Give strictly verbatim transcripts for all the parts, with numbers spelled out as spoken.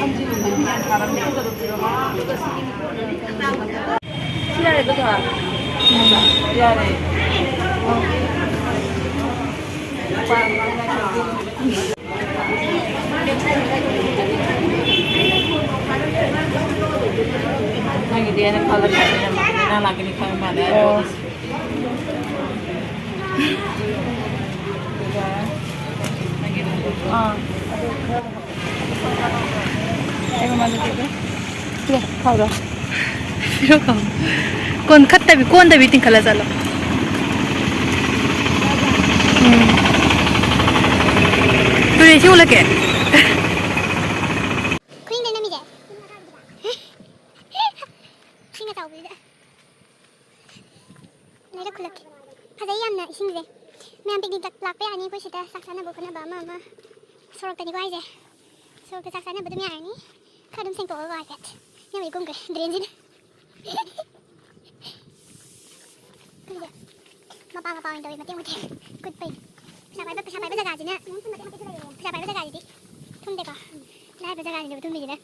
ꯁꯤ ꯌꯥꯔꯦꯀꯣ, ꯊꯣꯏ? ꯌꯥꯔꯦ꯫ ꯅꯪꯒꯤꯗꯤ ꯑꯩꯅ ꯈꯜꯂꯒ ꯅꯪ ꯂꯥꯛꯀꯅꯤ ꯈꯪꯕ ꯃꯥꯜꯂꯦ꯫ ꯑꯣ꯫ ꯑꯗꯨꯒ ꯅꯪꯒꯤ ꯑꯥ꯫ ꯑꯩ ꯃꯃꯥꯡꯗ ꯄꯤꯒꯦ꯫ ꯁꯤꯗ ꯈꯥꯎꯗꯣ꯫ ꯁꯤꯔꯣ ꯈꯥꯎ꯫ ꯀꯣꯟ ꯈꯠꯇꯕꯤ, ꯀꯣꯟꯗꯕꯤ ꯇꯤꯡꯈꯠꯂ ꯆꯠꯂꯣ꯫ ꯎꯝ꯫ ꯇꯨꯔꯦꯜ ꯏꯁꯤꯡ ꯎꯠꯂꯛꯀꯦ꯫ ꯈꯨꯅꯤꯡꯗ ꯅꯝꯃꯤꯁꯦ꯫ ꯏꯁꯤꯡ ꯑꯆꯥꯎꯕꯁꯤꯗ꯫ ꯂꯩꯔꯛ ꯈꯨꯜꯂꯛꯀꯦ꯫ ꯐꯖꯩ ꯌꯥꯝꯅ ꯏꯁꯤꯡꯁꯦ꯫ ꯃꯌꯥꯝ picnic ꯂꯥꯛꯄ ꯌꯥꯔꯅꯤ ꯑꯩꯈꯣꯏ ꯁꯤꯗ ꯆꯥꯛ ꯆꯥꯅꯕ ꯈꯣꯠꯅꯕ ꯑꯃ ꯑꯃ꯫ ꯁꯣꯔꯣꯛꯇꯅꯤꯀꯣ ꯍꯥꯏꯁꯦ꯫ ꯁꯣꯔꯣꯛꯇ ꯆꯥꯛ ꯆꯥꯅꯕ ꯑꯗꯨꯝ ꯌꯥꯔꯅꯤ꯫ ꯈꯔ ꯑꯗꯨꯝ ꯁꯦꯡꯇꯣꯛꯑꯒ ꯍꯥꯏꯐꯦꯠ꯫ ꯌꯥꯝ ꯂꯩ ꯀꯨꯝꯈ꯭ꯔꯦ drainꯁꯤꯅ꯫ ꯈꯪꯗꯦ꯫ ꯃꯄꯥ ꯃꯄꯥ ꯑꯣꯏꯅ ꯇꯧꯋꯦ ꯃꯇꯦꯛ ꯃꯇꯦꯛ꯫ ꯀꯨꯠꯄꯩꯅꯦ꯫ ꯄꯩꯁꯥ ꯄꯥꯏꯕ, ꯄꯩꯁꯥ ꯄꯥꯏꯕ ꯖꯒꯥꯁꯤꯅ, ꯄꯩꯁꯥ ꯄꯥꯏꯕ ꯖꯒꯥꯁꯤꯗꯤ ꯊꯨꯝꯗꯦꯀꯣ꯫ ꯂꯥꯏꯔꯕ ꯖꯒꯥꯁꯤꯅꯦꯕ ꯊꯨꯝꯃꯤꯁꯤꯅ꯫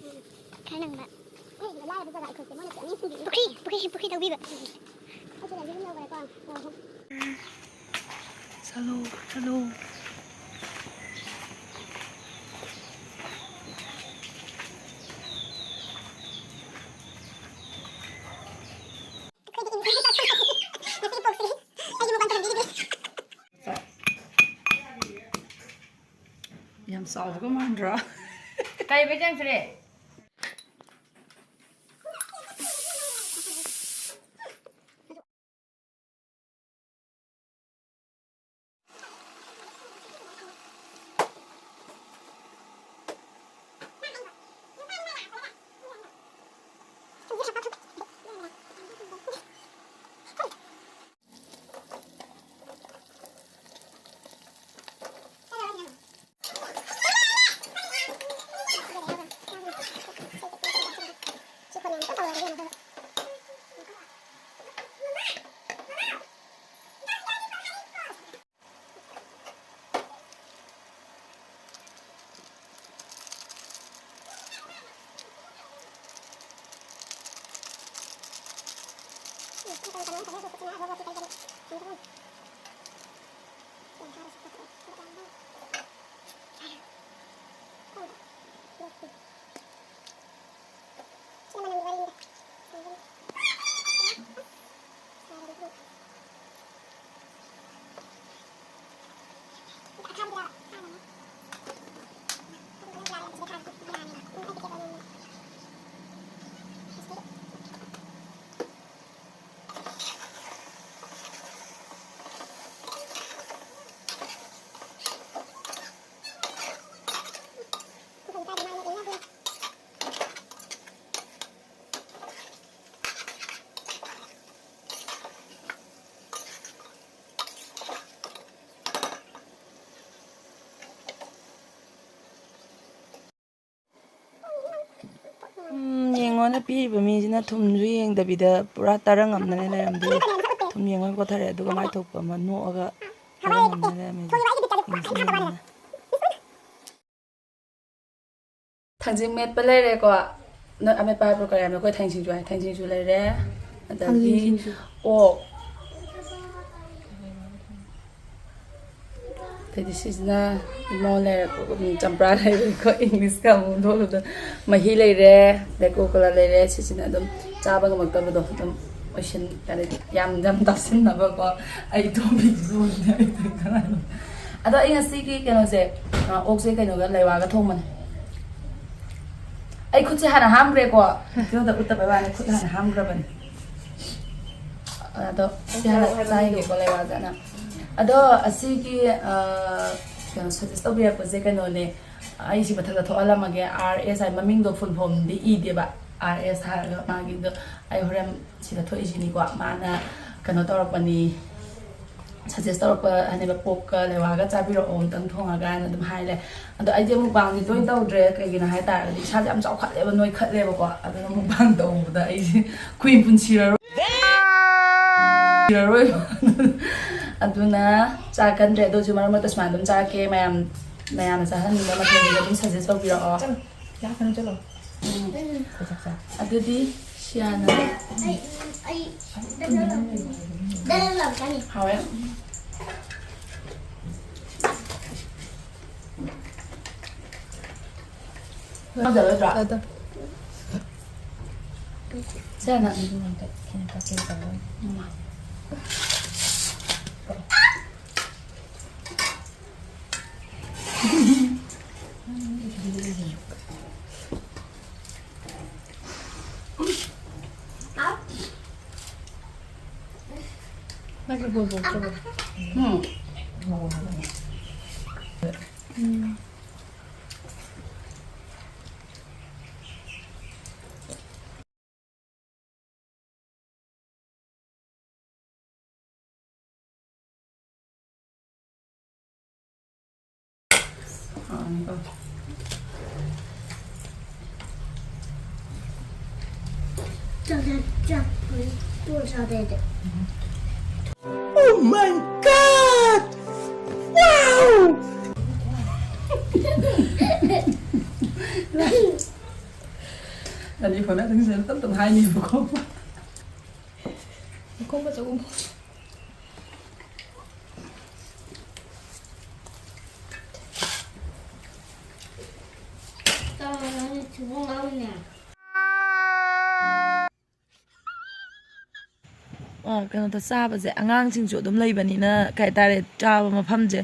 ꯈꯔ ꯅꯪꯕ꯫ ꯄꯨꯈ꯭ꯔꯤ, ꯄꯨꯈ꯭ꯔꯤ, ꯄꯨꯈ꯭ꯔꯤ ꯇꯧꯕꯤꯕ꯫ ꯆꯠꯂꯣ, ꯆꯠꯂꯣ꯫ ꯌꯥꯝ ꯆꯥꯎꯕꯒ ꯃꯥꯟꯗ꯭ꯔꯣ? ꯀꯩ ꯕꯦꯆꯦꯟ ꯐ꯭ꯔꯦ? ꯎꯝ, ꯌꯦꯡꯉꯣꯅꯦ, ꯄꯤꯔꯤꯕ ꯃꯤꯁꯤꯅ ꯊꯨꯝꯁꯨ ꯌꯦꯡꯗꯕꯤꯗ ꯄꯨꯔꯥ ꯇꯔꯪ ꯑꯃꯗꯅꯦ ꯂꯩꯔꯝꯗꯣꯏꯁꯦ꯫ ꯊꯨꯝ ꯌꯦꯡꯉꯒ ꯀꯣꯊꯔꯦ, ꯑꯗꯨꯒ ꯃꯥꯏ ꯊꯣꯛꯄ ꯑꯃ ꯅꯣꯛꯑꯒ ꯇꯔꯪ ꯑꯃꯗꯅꯦ ꯂꯩꯔꯝꯃꯤꯁꯦ꯫ ꯌꯦꯡꯁꯤꯟꯕꯤꯌꯨꯅꯦ꯫ ꯊꯥꯡꯖꯤꯡ ꯃꯦꯠꯄ ꯂꯩꯔꯦꯀꯣ꯫ ꯅꯣꯏ ꯑꯃꯦꯠꯄ ꯍꯥꯏꯕ꯭ꯔꯣ ꯀꯔꯤ ꯍꯥꯏꯕꯅꯣ? ꯑꯩꯈꯣꯏ ꯊꯥꯡꯖꯤꯡ ꯁꯤꯡꯖꯨ ꯍꯥꯏ꯫ ꯊꯥꯡꯖꯤꯡ ꯁꯤꯡꯖꯨ ꯂꯩꯔꯦ꯫ ꯑꯗꯒꯤ ꯊꯥꯡꯖꯤꯡ ꯁꯤꯡꯖꯨ꯫ ꯑꯣꯛ꯫ ꯑꯗꯩꯗꯤ ꯁꯤꯁꯤꯅ ꯏꯃꯣ ꯂꯩꯔꯦꯀꯣ, ꯎꯝ, ꯆꯝꯄ꯭ꯔꯥ ꯂꯩꯔꯦꯀꯣ, ꯏꯪꯂꯤꯁꯀ ꯑꯃꯨꯛ ꯂꯣꯜꯂꯨꯗ꯫ ꯃꯍꯤ ꯂꯩꯔꯦ, ꯑꯗꯩ ꯀꯣꯀꯣꯂꯥ ꯂꯩꯔꯦ꯫ ꯁꯤꯁꯤꯅ ꯑꯗꯨꯝ ꯆꯥꯕ ꯉꯝꯃꯛꯇꯕꯗꯣ ꯑꯗꯨꯝ ꯑꯣꯏꯁꯤꯟ-, ꯀꯔꯤ, ꯌꯥꯝ, ꯌꯥꯝ ꯇꯥꯁꯤꯟꯅꯕꯀꯣ꯫ ꯑꯩ ꯏꯇꯣꯝꯒꯤ ꯂꯣꯟꯅꯦ, ꯑꯩ ꯀꯅꯥꯅꯣ? ꯑꯗꯣ ꯑꯩ ꯉꯁꯤꯒꯤ ꯀꯩꯅꯣꯁꯦ, ꯑ, ꯑꯣꯛꯁꯦ ꯀꯩꯅꯣꯒ ꯂꯩꯋꯥꯒ ꯊꯣꯡꯕꯅꯦ꯫ ꯑꯩ ꯈꯨꯠꯁꯦ ꯍꯥꯟꯅ ꯍꯥꯝꯈ꯭ꯔꯦꯀꯣ꯫ ꯀꯩꯅꯣꯗ ꯎꯠꯇꯕꯩ ꯋꯥꯅꯤ, ꯈꯨꯠ ꯍꯥꯟꯅ ꯍꯥꯝꯈ꯭ꯔꯕꯅꯤ꯫ ꯑꯗꯣ ꯁꯤ ꯍꯥꯟꯅ ꯆꯥꯏꯒꯦꯀꯣ, ꯂꯩꯋꯥꯁꯦ ꯍꯥꯟꯅ꯫ ꯑꯗꯣ ꯑꯁꯤꯒꯤ, ꯑ, ꯀꯩꯅꯣ suggest ꯇꯧꯕꯤꯔꯛꯄꯁꯦ ꯀꯩꯅꯣꯅꯦ, ꯑꯩ ꯁꯤ ꯃꯊꯛꯇ ꯊꯣꯛꯍꯜꯂꯝꯃꯒꯦ꯫ ꯑꯥꯔ ꯑꯦꯁ ꯍꯥꯏ, ꯃꯃꯤꯡꯗꯣ full formꯗꯤ ꯏꯗꯦꯕ, ꯑꯥꯔ ꯑꯦꯁ ꯍꯥꯏꯔꯒ ꯃꯥꯒꯤꯗꯣ ꯑꯩ ꯍꯣꯔꯦꯟ ꯁꯤꯗ ꯊꯣꯛꯏꯁꯤꯅꯤꯀꯣ꯫ ꯃꯥꯅ ꯀꯩꯅꯣ ꯇꯧꯔꯛꯄꯅꯤ, suggest ꯇꯧꯔꯛꯄ ꯍꯥꯏꯅꯦꯕ, "ꯄꯣꯛꯀ ꯂꯩꯋꯥꯒ ꯆꯥꯕꯤꯔꯛꯑꯣ ꯑꯝꯇꯪ ꯊꯣꯡꯉꯒ" ꯍꯥꯏꯅ ꯑꯗꯨꯝ ꯍꯥꯏ ꯂꯩ꯫ ꯑꯗꯣ ꯑꯩꯗꯤ mukbangꯗꯤ ꯇꯣꯏꯅ ꯇꯧꯗ꯭ꯔꯦ, ꯀꯩꯒꯤꯅꯣ ꯍꯥꯏ ꯇꯥꯔꯒꯗꯤ ꯏꯁꯥꯁꯦ ꯌꯥꯝ ꯆꯥꯎꯈꯠꯂꯦꯕ, ꯅꯣꯏꯈꯠꯂꯦꯕꯀꯣ꯫ ꯑꯗꯨꯅ mukbang ꯇꯧꯕꯗ ꯑꯩꯁꯦ ꯀꯨꯏꯅ ꯄꯨꯟꯁꯤꯔꯔꯣꯏ꯫ ꯁꯤꯔꯔꯣꯏꯕ꯫ ꯑꯗꯨꯅ ꯆꯥ ꯀꯟꯗ꯭ꯔꯦ, ꯑꯗꯨ ꯑꯣꯏꯔꯁꯨ ꯃꯔꯛ ꯃꯔꯛꯇ ꯁꯨꯃꯥꯏꯅ ꯑꯗꯨꯝ ꯆꯥꯔꯛꯀꯦ꯫ ꯃꯌꯥꯝ, ꯃꯌꯥꯝꯅ ꯆꯥꯍꯟꯅꯤꯡꯕ ꯃꯊꯦꯜꯁꯤꯡꯗꯣ ꯑꯗꯨꯝ suggest ꯇꯧꯕꯤꯔꯛꯑꯣ꯫ ꯆꯠꯂꯣ, ꯌꯥ ꯀꯩꯅꯣ ꯆꯠꯂꯣ꯫ ꯎꯝ꯫ ꯆꯥꯛ ꯆꯥ꯫ ꯑꯗꯨꯗꯤ ꯁꯤꯌꯥꯅ ꯑꯩ ꯗꯛ ꯗꯛ ꯂꯥꯎꯔꯛꯀꯅꯤ꯫ ꯗꯛ ꯗꯛ ꯂꯥꯎꯔꯛꯀꯅꯤ꯫ ꯍꯥꯎꯋꯦ꯫ ꯉꯥꯡꯖꯔꯣꯏꯗ꯭ꯔꯣ? ꯑꯗꯣ꯫ ꯁꯦ, ꯅꯪ ꯑꯗꯨ ꯑꯝꯇ ꯈꯤꯇꯪ ꯀꯛꯀꯦ ꯇꯧꯔꯣ꯫ ꯎꯝ꯫ ꯎꯝ꯫ ꯎꯝ꯫ Oh my God! Wow! ꯑꯅꯤ ꯐꯅ ꯑꯗꯨꯝ ꯁꯤꯗ ꯇꯞ ꯇꯞ ꯍꯥꯏꯅꯦꯕꯀꯣ꯫ ꯃꯈꯣꯡ ꯃꯆꯧ ꯑꯃ꯫ ꯆꯥꯎꯔꯅꯤ ꯊꯤꯕꯣꯡ ꯂꯥꯎꯔꯤꯅꯦ꯫ ꯑ, ꯀꯩꯅꯣꯗ ꯆꯥꯕꯁꯦ ꯑꯉꯥꯡꯁꯤꯡꯁꯨ ꯑꯗꯨꯝ ꯂꯩꯕꯅꯤꯅ, ꯀꯩ ꯍꯥꯏꯇꯥꯔꯦ, ꯆꯥꯕ ꯃꯐꯝꯁꯦ,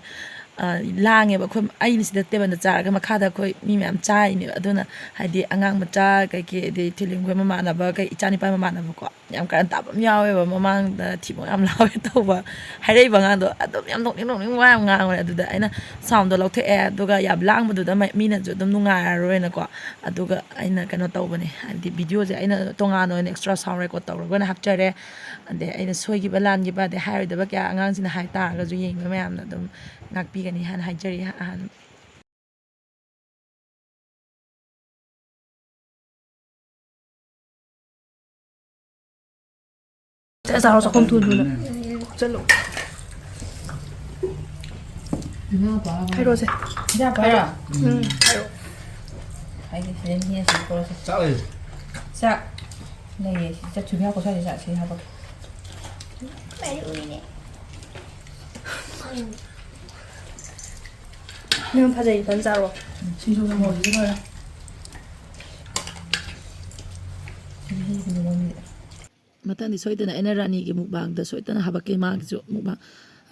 ꯑ, ꯂꯥꯡꯉꯦꯕ꯫ ꯑꯩꯈꯣꯏ, ꯑꯩꯅ ꯁꯤꯗ ꯇꯦꯕꯜꯗ ꯆꯥꯔꯒ ꯃꯈꯥꯗ ꯑꯩꯈꯣꯏ ꯃꯤ ꯃꯌꯥꯝ ꯆꯥꯔꯤꯅꯦꯕ꯫ ꯑꯗꯨꯅ ꯍꯥꯏꯗꯤ ꯑꯉꯥꯡ ꯃꯆꯥ ꯀꯩꯀꯩ, ꯑꯗꯩ ꯊꯣꯏꯂꯦꯝꯈꯣꯏ ꯃꯃꯥꯟꯅꯕ ꯀꯩ, ꯏꯆꯥꯅꯤꯄꯥ ꯃꯃꯥꯟꯅꯕꯀꯣ, ꯌꯥꯝ ꯀꯥꯔꯟ ꯇꯥꯕ ꯑꯃ ꯌꯥꯎꯋꯦꯕ꯫ ꯃꯃꯥꯡꯗ ꯊꯤꯕꯣꯡ ꯌꯥꯝ ꯂꯥꯎꯋꯦ ꯇꯧꯕ ꯍꯥꯏꯔꯛꯏꯕ ꯑꯉꯥꯡꯗꯣ ꯑꯗꯨꯝ ꯌꯥꯝ ꯅꯣꯛꯅꯤꯡ ꯅꯣꯛꯅꯤꯡ ꯋꯥ ꯌꯥꯝ ꯉꯥꯡꯕꯅꯦ꯫ ꯑꯗꯨꯗ ꯑꯩꯅ ꯁꯥꯎꯟꯗꯣ ꯂꯧꯊꯣꯛꯑꯦ, ꯑꯗꯨꯒ ꯌꯥꯝ ꯂꯥꯡꯕꯗꯨꯗ ꯃ-, ꯃꯤꯅꯁꯨ ꯑꯗꯨꯝ ꯅꯨꯡꯉꯥꯏꯔꯔꯣꯏꯅꯀꯣ꯫ ꯑꯗꯨꯒ ꯑꯩꯅ ꯀꯩꯅꯣ ꯇꯧꯕꯅꯦ, ꯍꯥꯏꯗꯤ ꯚꯤꯗꯤꯑꯣꯁꯦ ꯑꯩꯅ ꯇꯣꯉꯥꯟꯅ ꯑꯣꯏꯅ ꯑꯦꯛꯁꯇ꯭ꯔꯥ ꯁꯥꯎꯟ ꯔꯦꯀꯣꯔꯠ ꯇꯧꯔꯒ ꯑꯣꯏꯅ ꯍꯥꯞꯆꯔꯦ꯫ ꯑꯗꯩ ꯑꯩꯅ ꯁꯣꯏꯈꯤꯕ ꯂꯥꯟꯈꯤꯕ ꯑꯗꯩ ꯍꯥꯏꯔꯣꯏꯗꯕ ꯀꯌꯥ ꯑꯉꯥꯡꯁꯤꯡꯅ ꯍꯥꯏ ꯇꯥꯔꯒꯁꯨ ꯌꯦꯡꯕ ꯃꯌꯥꯝꯅ ꯑꯗꯨꯝ ꯉꯥꯛꯄꯤꯒꯅꯤ ꯍꯥꯏꯅ ꯍꯥꯏꯖꯔꯤ꯫ ꯑꯍꯥꯟ- ꯆꯠꯂꯣ ꯆꯥꯔꯣ, ꯆꯥꯛꯈꯨꯝ ꯊꯨ ꯊꯨꯅ꯫ ꯆꯠꯂꯣ꯫ ꯍꯥꯏꯔꯣꯁꯦ꯫ ꯍꯥꯏꯔꯣ꯫ ꯎꯝ, ꯍꯥꯏꯔꯣ꯫ ꯆꯥꯛ ꯂꯩ꯫ ꯆꯥꯛ꯫ ꯂꯩꯌꯦ, ꯁꯤ ꯆꯠꯁꯨꯕꯤ ꯍꯥꯞꯄꯣ, ꯁ꯭ꯋꯥꯏꯗ ꯆꯠꯁꯤ ꯍꯥꯞꯄꯒꯦ꯫ ꯃꯔꯨ ꯑꯣꯏꯅ꯫ ꯅꯪ ꯐꯖꯩ, ꯐꯖꯅ ꯆꯥꯔꯣ꯫ ꯁꯤꯡꯖꯨ ꯃꯣꯔꯣꯛꯁꯤꯗꯤ ꯂꯣꯏꯔꯦ꯫ ꯃꯊꯪꯗꯤ ꯁꯣꯏꯗꯅ ꯑꯩꯅ ꯔꯥꯅꯤꯒꯤ ꯃꯨꯛꯕꯥꯡꯗ ꯁꯣꯏꯗꯅ ꯍꯥꯄꯛꯀꯦ, ꯃꯥꯒꯤꯁꯨ ꯃꯨꯛꯕꯥꯡ꯫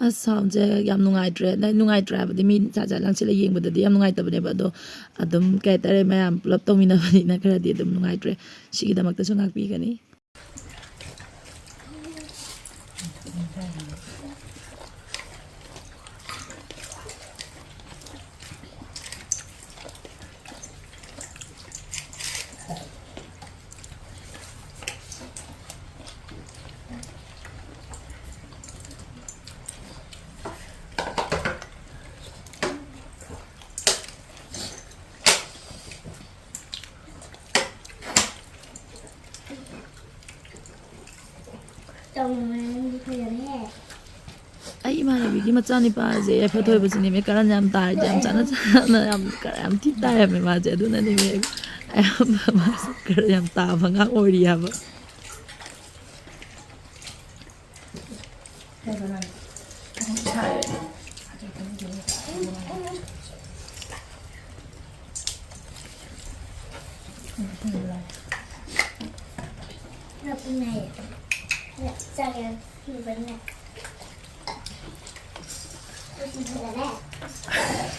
ꯑꯁ, ꯁꯥꯎꯟꯁꯦ ꯌꯥꯝ ꯅꯨꯡꯉꯥꯏꯇ꯭ꯔꯦ꯫ ꯅ-, ꯅꯨꯡꯉꯥꯏꯇ꯭ꯔꯦ ꯍꯥꯏꯕꯗꯤ ꯃꯤ ꯖꯥꯠ ꯖꯥꯠ ꯂꯪꯁꯤꯜꯂ ꯌꯦꯡꯕꯗꯗꯤ ꯌꯥꯝ ꯅꯨꯡꯉꯥꯏꯇꯕꯅꯦꯕ, ꯑꯗꯣ ꯑꯗꯨꯝ ꯀꯩ ꯍꯥꯏꯇꯥꯔꯦ, ꯃꯌꯥꯝ ꯄꯨꯂꯞ ꯇꯧꯃꯤꯟꯅꯕꯅꯤꯅ ꯈꯔꯗꯤ ꯑꯗꯨꯝ ꯅꯨꯡꯉꯥꯏꯇ꯭ꯔꯦ꯫ ꯁꯤꯒꯤꯗꯃꯛꯇꯁꯨ ꯉꯥꯛꯄꯤꯒꯅꯤ꯫ ꯇꯧꯅꯨꯍꯦ, ꯅꯪꯗꯤ ꯐꯖꯅ ꯍꯦꯛ꯫ ꯑꯩ ꯏꯃꯥꯟꯅꯕꯤꯒꯤ ꯃꯆꯥꯅꯤꯄꯥꯁꯦ ꯌꯥꯏꯐ ꯊꯣꯏꯕꯁꯤꯅꯦꯃꯦ ꯀꯔꯟ ꯌꯥꯝ ꯇꯥꯔꯤꯁꯦ, ꯌꯥꯝ ꯆꯥꯟꯅ ꯆꯥꯟꯅ ꯌꯥꯝ ꯀꯔꯟ ꯌꯥꯝ ꯊꯤ ꯇꯥꯏ ꯍꯥꯏꯕ ꯃꯥꯁꯦ, ꯑꯗꯨꯅꯅꯦꯃꯦ ꯑꯌꯥꯝꯕ ꯃꯥꯁꯦ ꯀꯔꯟ ꯌꯥꯝ ꯇꯥꯕ ꯑꯉꯥꯡ ꯑꯣꯏꯔꯤ ꯍꯥꯏꯕ꯫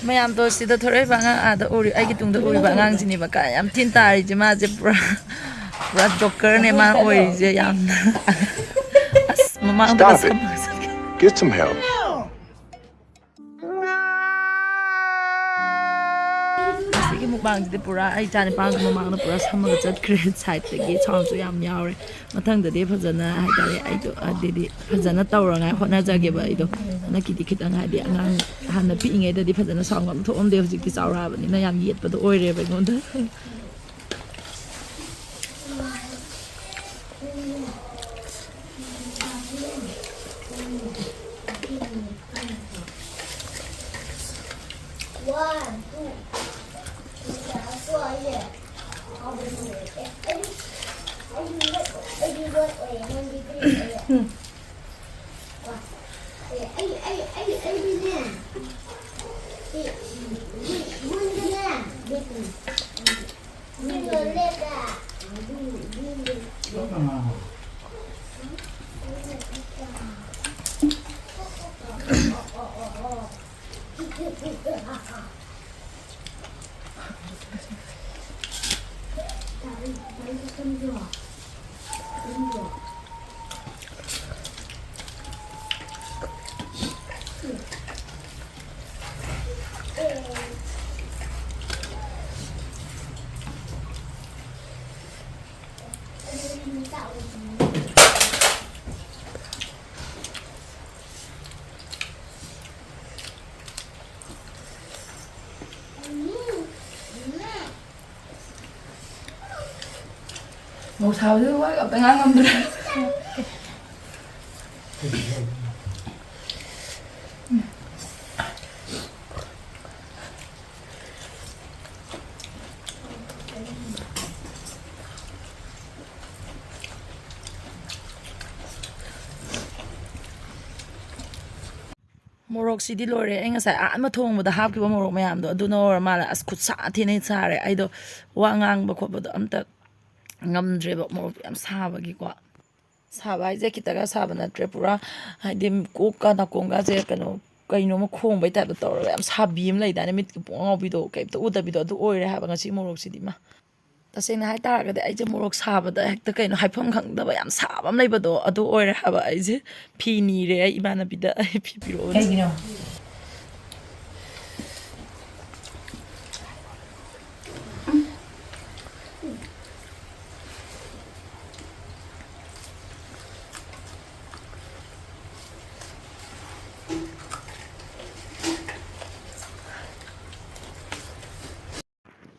ꯃꯌꯥꯝꯗꯣ ꯁꯤꯗ ꯊꯣꯔꯛꯏꯕ ꯑꯉꯥꯡ, ꯑꯥꯗ ꯎꯔꯤ-, ꯑꯩꯒꯤ ꯇꯨꯡꯗ ꯎꯔꯤꯕ ꯑꯉꯥꯡꯁꯤꯅꯦꯕ ꯀꯔꯟ ꯌꯥꯝ ꯊꯤꯅ ꯇꯥꯔꯤꯁꯦ꯫ ꯃꯥꯁꯦ ꯄꯨꯔꯥ, ꯄꯨꯔꯥ ꯖꯣꯀꯔꯅꯦ ꯃꯥ ꯑꯣꯏꯔꯤꯁꯦ ꯌꯥꯝꯅ꯫ ꯑꯁ, ꯃꯃꯥꯡꯗꯒ Stop it. ꯁꯝꯃꯒ ꯆꯠꯈꯤ꯫ Get some help. ꯁꯤꯒꯤ ꯃꯨꯛꯕꯥꯡꯁꯤꯗꯤ ꯄꯨꯔꯥ ꯑꯩ ꯏꯆꯥ ꯅꯤꯄꯥꯒ ꯃꯃꯥꯡꯗ ꯄꯨꯔꯥ ꯁꯝꯃꯒ ꯆꯠꯈ꯭ꯔꯦ꯫ ꯁꯥꯏꯠꯇꯒꯤ ꯁꯥꯎꯟꯁꯨ ꯌꯥꯝ ꯌꯥꯎꯔꯦ꯫ ꯃꯊꯪꯗꯗꯤ ꯐꯖꯅ ꯍꯥꯏꯇꯥꯔꯦ, ꯑꯩꯗꯣ ꯑꯗꯨꯗꯤ ꯐꯖꯅ ꯇꯧꯔꯉꯥꯏ ꯍꯣꯠꯅꯖꯒꯦꯕ꯫ ꯑꯩꯗꯣ ꯍꯟꯗꯛꯀꯤꯗꯤ ꯈꯤꯇꯪ, ꯍꯥꯏꯗꯤ, ꯑꯉꯥꯡ ꯍꯥꯟꯅ ꯄꯤꯛꯏꯉꯩꯗꯗꯤ ꯐꯖꯅ ꯁꯥꯎꯟ ꯑꯃ ꯊꯣꯛꯑꯝꯗꯦ, ꯍꯧꯖꯤꯛꯇꯤ ꯆꯥꯎꯔꯛꯑꯕꯅꯤꯅ ꯌꯥꯝ ꯌꯦꯠꯄꯗꯣ ꯑꯣꯏꯔꯦꯕ ꯑꯩꯉꯣꯟꯗ꯫ ꯃꯧ ꯁꯥꯕꯗꯨ ꯋꯥ ꯑꯝꯇ ꯉꯥꯡ ꯉꯝꯗ꯭ꯔꯦ꯫ ꯃꯣꯔꯣꯛꯁꯤꯗꯤ ꯂꯣꯏꯔꯦ꯫ ꯑꯩ ꯉꯁꯥꯏ ꯑꯍꯥꯟꯕ ꯊꯣꯡꯕꯗ ꯍꯥꯞꯈꯤꯕ ꯃꯣꯔꯣꯛ ꯃꯌꯥꯝꯗꯣ ꯑꯗꯨꯅ ꯑꯣꯏꯔ ꯃꯥꯜꯂꯦ꯫ ꯑꯁ, ꯈꯨꯠꯁꯥ ꯊꯤꯅ ꯁꯥꯔꯦ꯫ ꯑꯩꯗꯣ ꯋꯥ ꯉꯥꯡꯕ ꯈꯣꯠꯄꯗꯣ ꯑꯝꯇ ꯉꯝꯗ꯭ꯔꯦꯕ, ꯃꯣꯔꯣꯛ ꯌꯥꯝ ꯁꯥꯕꯒꯤꯀꯣ꯫ ꯁꯥꯕ ꯍꯥꯏꯁꯦ ꯈꯤꯇꯒ ꯁꯥꯕ ꯅꯠꯇ꯭ꯔꯦ, ꯄꯨꯔꯥ ꯍꯥꯏꯗꯤ ꯀꯣꯛꯀ ꯅꯥꯀꯣꯡꯒꯁꯦ ꯀꯩꯅꯣ, ꯀꯩꯅꯣꯝꯃ ꯈꯣꯡꯕꯩ ꯇꯥꯏꯞꯇ ꯇꯧꯔꯒ ꯌꯥꯝ ꯁꯥꯕꯤ ꯑꯃ ꯂꯩꯗꯥꯏꯅꯦ, ꯃꯤꯠꯀ ꯄꯨꯡꯉꯥꯎ ꯉꯥꯎꯕꯤꯗꯣ, ꯀꯩꯝꯇ ꯎꯗꯕꯤꯗꯣ, ꯑꯗꯨ ꯑꯣꯏꯔꯦ ꯍꯥꯏꯕ ꯉꯁꯤ ꯃꯣꯔꯣꯛꯁꯤꯗꯤ꯫ ꯏꯃꯥ, ꯇꯁꯦꯡꯅ ꯍꯥꯏꯇꯥꯔꯒꯗꯤ ꯑꯩꯁꯦ ꯃꯣꯔꯣꯛ ꯁꯥꯕꯗ ꯍꯦꯛꯇ ꯀꯩꯅꯣ ꯍꯥꯏꯐꯝ ꯈꯪꯗꯕ ꯌꯥꯝ ꯁꯥꯕ ꯑꯃ ꯂꯩꯕꯗꯣ, ꯑꯗꯨ ꯑꯣꯏꯔꯦ ꯍꯥꯏꯕ꯫ ꯑꯩꯁꯦ ꯐꯤ ꯅꯤꯔꯦ ꯑꯩ ꯏꯃꯥꯟꯅꯕꯤꯗ, "ꯑꯩ ꯐꯤ ꯄꯤꯔꯛꯑꯣ"꯫ ꯀꯩꯒꯤꯅꯣ?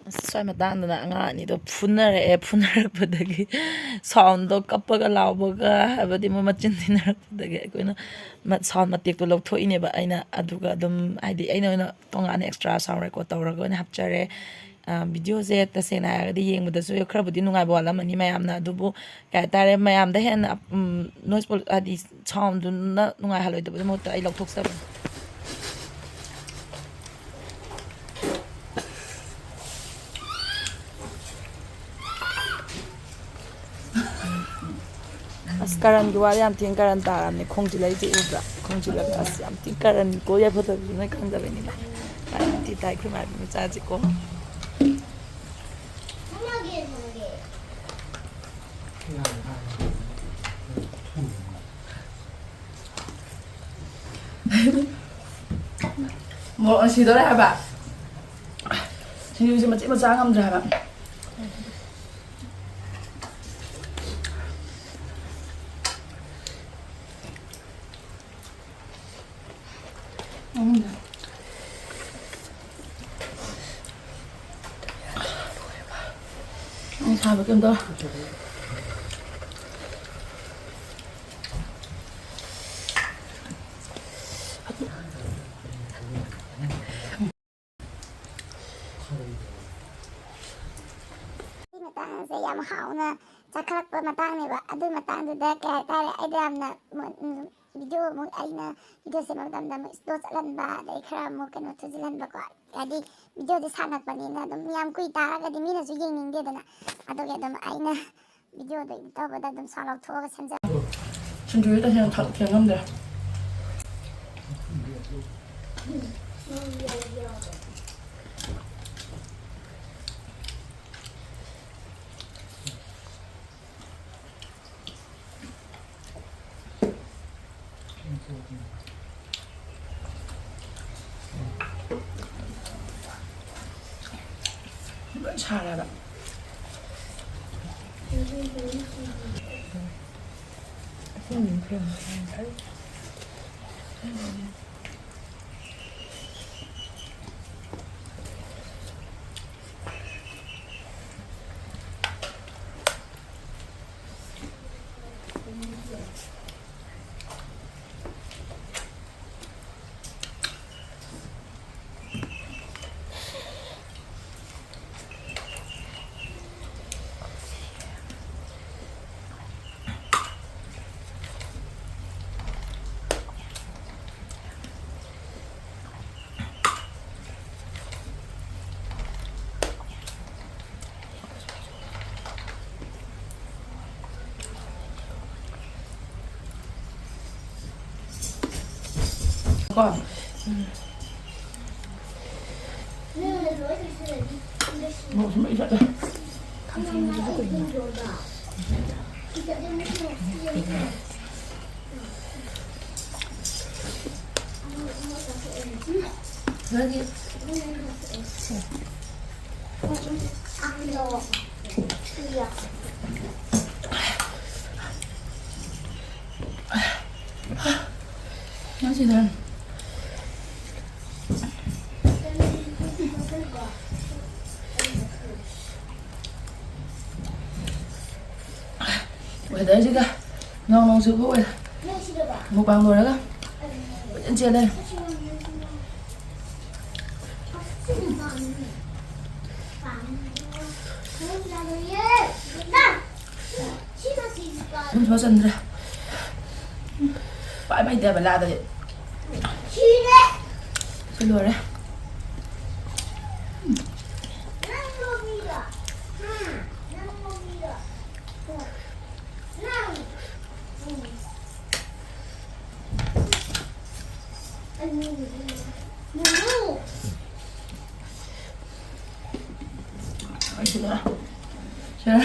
ꯑꯁ, ꯁ꯭ꯋꯥꯏ ꯃꯇꯥꯡꯗꯅ ꯑꯉꯥꯡ ꯑꯅꯤꯗꯣ ꯐꯨꯅꯔꯛꯑꯦ꯫ ꯐꯨꯅꯔꯛꯄꯗꯒꯤ soundꯗꯣ, ꯀꯞꯄꯒ ꯂꯥꯎꯕꯒ ꯍꯥꯏꯕꯗꯤ ꯃꯣꯏ ꯃꯆꯤꯟ ꯊꯤꯅꯔꯛꯄꯗꯒꯤ ꯑꯩꯈꯣꯏꯅ ꯃ-, sound ꯃꯇꯦꯛꯇꯣ ꯂꯧꯊꯣꯛꯏꯅꯦꯕ ꯑꯩꯅ꯫ ꯑꯗꯨꯒ ꯑꯗꯨꯝ ꯍꯥꯏꯗꯤ ꯑꯩꯅ ꯑꯣꯏꯅ ꯇꯣꯉꯥꯟꯅ extra sound record ꯇꯧꯔꯒ ꯑꯣꯏꯅ ꯍꯥꯞꯆꯔꯦ꯫ ꯚꯤꯗꯤꯑꯣꯁꯦ ꯇꯁꯦꯡꯅ ꯍꯥꯏꯔꯒꯗꯤ ꯌꯦꯡꯕꯗꯁꯨ ꯈꯔꯕꯨꯗꯤ ꯅꯨꯡꯉꯥꯏꯕ ꯋꯥꯠꯂꯝꯃꯅꯤ ꯃꯌꯥꯝꯅ, ꯑꯗꯨꯕꯨ ꯀꯩ ꯍꯥꯏꯇꯥꯔꯦ, ꯃꯌꯥꯝꯗ ꯍꯦꯟꯅ ꯅꯣꯏꯁ, ꯍꯥꯏꯗꯤ ꯁꯥꯎꯟꯗꯨꯅ ꯅꯨꯡꯉꯥꯏꯍꯜꯂꯣꯏꯗꯕꯒꯤ ꯃꯍꯨꯠꯇ ꯑꯩ ꯂꯧꯊꯣꯛꯆꯕꯅꯤ꯫ ꯑꯁ, ꯀꯔꯟꯒꯤ ꯋꯥꯗꯤ ꯌꯥꯝ ꯊꯤꯅ ꯀꯔꯟ ꯇꯥꯔꯕꯅꯦ꯫ ꯈꯣꯡꯖꯤꯜꯂꯛꯏꯁꯦ ꯎꯕ꯭ꯔꯥ? ꯈꯣꯡꯖꯤꯜꯂꯛꯑꯦ꯫ ꯑꯁ, ꯌꯥꯝ ꯊꯤꯅ ꯀꯔꯟꯀꯣ ꯌꯥꯏꯐꯗꯕꯁꯦ, ꯅꯣꯏ ꯈꯪꯗꯕꯩꯅꯤꯗ꯫ ꯀꯔꯟ ꯊꯤ ꯇꯥꯏ ꯑꯩꯈꯣꯏ ꯃꯥꯏꯕꯤ ꯃꯆꯥꯁꯦꯀꯣ꯫ ꯃꯣꯔꯣꯛꯅ ꯁꯤꯗꯧꯔꯦ ꯍꯥꯏꯕ꯫ ꯁꯤꯡꯖꯨꯁꯦ ꯃꯆꯦꯠ ꯃꯆꯥ ꯉꯝꯗ꯭ꯔꯦ ꯍꯥꯏꯕ꯫ ꯎꯝ꯫ ꯎꯝ, ꯁꯥꯕ ꯀꯩꯝ ꯇꯧꯔꯦ꯫ ꯁꯤ ꯃꯇꯥꯡꯁꯦ ꯌꯥꯝ ꯍꯥꯎꯅ ꯆꯥꯈꯠꯂꯛꯄ ꯃꯇꯥꯡꯅꯦꯕ꯫ ꯑꯗꯨꯒꯤ ꯃꯇꯥꯡꯗꯨꯗ ꯀꯩ ꯍꯥꯏꯇꯥꯔꯦ, ꯑꯩꯗꯣ ꯌꯥꯝꯅ ꯃꯨ-, ꯎꯝ, ꯚꯤꯗꯤꯑꯣ ꯑꯃꯨꯛ, ꯑꯩꯅ ꯚꯤꯗꯤꯑꯣ ꯁꯦꯝꯕ ꯃꯇꯝꯗ ꯑꯃꯨꯛ ꯁ꯭ꯂꯣ ꯆꯠꯍꯟꯕ, ꯑꯗꯩ ꯈꯔ ꯑꯃꯨꯛ ꯀꯩꯅꯣ ꯊꯨꯖꯤꯜꯍꯟꯕꯀꯣ꯫ ꯍꯥꯏꯗꯤ ꯚꯤꯗꯤꯑꯣꯗꯤ ꯁꯥꯡꯉꯛꯄꯅꯤꯅ ꯑꯗꯨꯝ ꯌꯥꯝ ꯀꯨꯏ ꯇꯥꯔꯒꯗꯤ ꯃꯤꯅꯁꯨ ꯌꯦꯡꯅꯤꯡꯗꯦꯗꯅ꯫ ꯑꯗꯨꯒꯤ ꯑꯗꯨꯝ ꯑꯩꯅ ꯚꯤꯗꯤꯑꯣꯗꯣ ꯏꯗꯤꯠ ꯇꯧꯕꯗ ꯑꯗꯨꯝ ꯁꯥꯎꯟ ꯂꯧꯊꯣꯛꯑꯒ ꯁꯦꯝꯖꯕ꯫ ꯁꯤꯡꯖꯨꯗꯤ ꯇꯁꯦꯡꯅ ꯊꯛ-, ꯊꯦꯡꯉꯝꯗ꯭ꯔꯦ꯫ ꯂꯣꯏ ꯁꯥꯔꯦꯕ꯫ ꯀꯣ꯫ ꯃꯣꯔꯣꯛꯁꯨ ꯃꯩ ꯆꯠꯂꯦ꯫ ꯉꯁꯤꯗ weatherꯁꯤꯒ ꯅꯣꯡ ꯅꯣꯡ ꯆꯨꯕ weather꯫ ꯃꯨꯛꯕꯥꯡ ꯂꯣꯏꯔꯒ ꯀꯣꯏꯆꯦꯟ ꯆꯦꯜꯂꯦ꯫ ꯁꯨꯝ ꯊꯣꯛꯆꯟꯗ꯭ꯔꯦ꯫ ꯄꯥꯏ ꯃꯩꯗꯦꯕ ꯂꯥꯗꯗꯤ꯫ ꯁꯤ ꯂꯣꯏꯔꯦ꯫ ꯑꯩꯁꯤꯗ ꯁꯤꯗ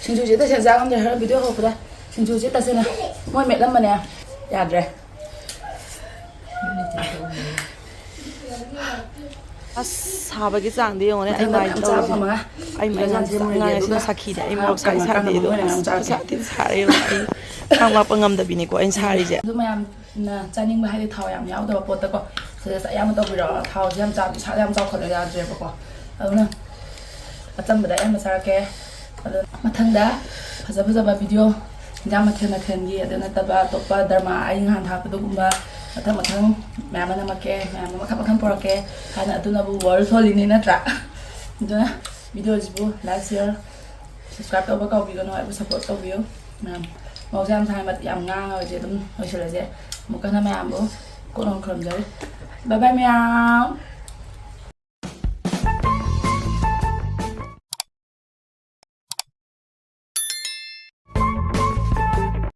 ꯁꯤꯡꯖꯨꯁꯦ ꯇꯁꯦꯡꯅ ꯆꯥ ꯉꯝꯗ꯭ꯔꯦ꯫ ꯍꯣꯔꯦꯟ video ꯍꯧꯔꯛꯄꯗ ꯁꯤꯡꯖꯨꯁꯦ ꯇꯁꯦꯡꯅ ꯃꯣꯏ ꯃꯦꯠꯂꯝꯕꯅꯦ, ꯌꯥꯗ꯭ꯔꯦ꯫ ꯑꯁ, ꯁꯥꯕꯒꯤ ꯆꯥꯡꯗꯤ ꯌꯦꯡꯉꯨꯅꯦ꯫ ꯑꯩ ꯃꯊꯪꯗ ꯃꯥꯏ ꯃꯌꯥꯝ ꯆꯥꯕ ꯇꯧꯔꯤꯁꯦ꯫ ꯐꯪꯉꯒ ꯑꯩ ꯃꯥꯏ ꯉꯥꯡ-, ꯉꯥꯡꯉꯦ꯫ ꯁꯤꯗ ꯁꯥꯈꯤꯗꯦ꯫ ꯑꯩ ꯃꯣꯔꯣꯛ ꯁꯥꯏ ꯁꯥꯗꯦ꯫ ꯑꯗꯣ ꯑꯁ, ꯈꯨꯠꯁꯥ ꯊꯤ ꯁꯥꯔꯦ꯫ ꯑꯩ ꯈꯥꯡ ꯂꯥꯛꯄ ꯉꯝꯗꯕꯤꯅꯤꯀꯣ ꯑꯩꯅ ꯁꯥꯔꯤꯁꯦ꯫ ꯑꯗꯨ ꯃꯌꯥꯝꯅ ꯆꯥꯅꯤꯡꯕ ꯍꯥꯏꯗꯤ ꯊꯥꯎ ꯌꯥꯝ ꯌꯥꯎꯗꯕ ꯄꯣꯠꯇꯀꯣ꯫ ꯁꯤꯗ ꯑꯌꯥꯝꯕ ꯇꯧꯕꯤꯔꯣ꯫ ꯊꯥꯎꯁꯦ ꯌꯥꯝ ꯆꯥꯕ ꯏꯁꯥꯗ ꯌꯥꯝ ꯆꯥꯎꯈꯠꯂ ꯌꯥꯗ꯭ꯔꯦꯕꯀꯣ꯫ ꯑꯗꯨꯅ ꯑꯆꯝꯕꯗ ꯑꯌꯥꯝꯕ ꯆꯥꯔꯛꯀꯦ꯫ ꯑꯗꯣ ꯃꯊꯪꯗ ꯐꯖ ꯐꯖꯕ video, ꯏꯟꯖꯥꯡ ꯃꯊꯦꯜ ꯃꯊꯦꯜꯒꯤ, ꯑꯗꯨ ꯅꯠꯇꯕ ꯑꯇꯣꯞꯄ drama ꯑꯩ ꯅꯍꯥꯟ ꯊꯥꯒꯠꯄꯗꯨꯒꯨꯝꯕ ꯃꯊꯪ ꯃꯊꯪ ꯃꯌꯥꯝ ꯑꯃ ꯅꯝꯃꯛꯀꯦ, ꯃꯌꯥꯝ ꯑꯃ ꯃꯈꯜ ꯃꯈꯜ ꯄꯨꯔꯛꯀꯦ ꯍꯥꯏꯅ꯫ ꯑꯗꯨꯅꯕꯨ world ꯁꯣꯜꯂꯤꯅꯤ ꯅꯠꯇ꯭ꯔꯥ? ꯑꯗꯨꯅ videoꯁꯤꯕꯨ like, share, subscribe ꯇꯧꯕ ꯀꯥꯎꯕꯤꯒꯅꯨ, ꯑꯩꯕꯨ support ꯇꯧꯕꯤꯌꯨ ꯃꯌꯥꯝ꯫ ꯃꯧꯁꯦ ꯌꯥꯝ ꯁꯥꯏ, ꯌꯥꯝ ꯉꯥꯡꯉꯔꯣꯏꯁꯦ, ꯑꯗꯨꯝ ꯂꯣꯏꯁꯤꯜꯂꯁꯦ꯫ ꯑꯃꯨꯛꯀ ꯍꯟꯅ ꯃꯌꯥꯝꯕꯨ ꯀꯣꯛ ꯂꯥꯎꯅ ꯈꯨꯔꯨꯝꯖꯔꯤ꯫ ꯕꯥꯏ ꯕꯥꯏ ꯃꯌꯥꯝ꯫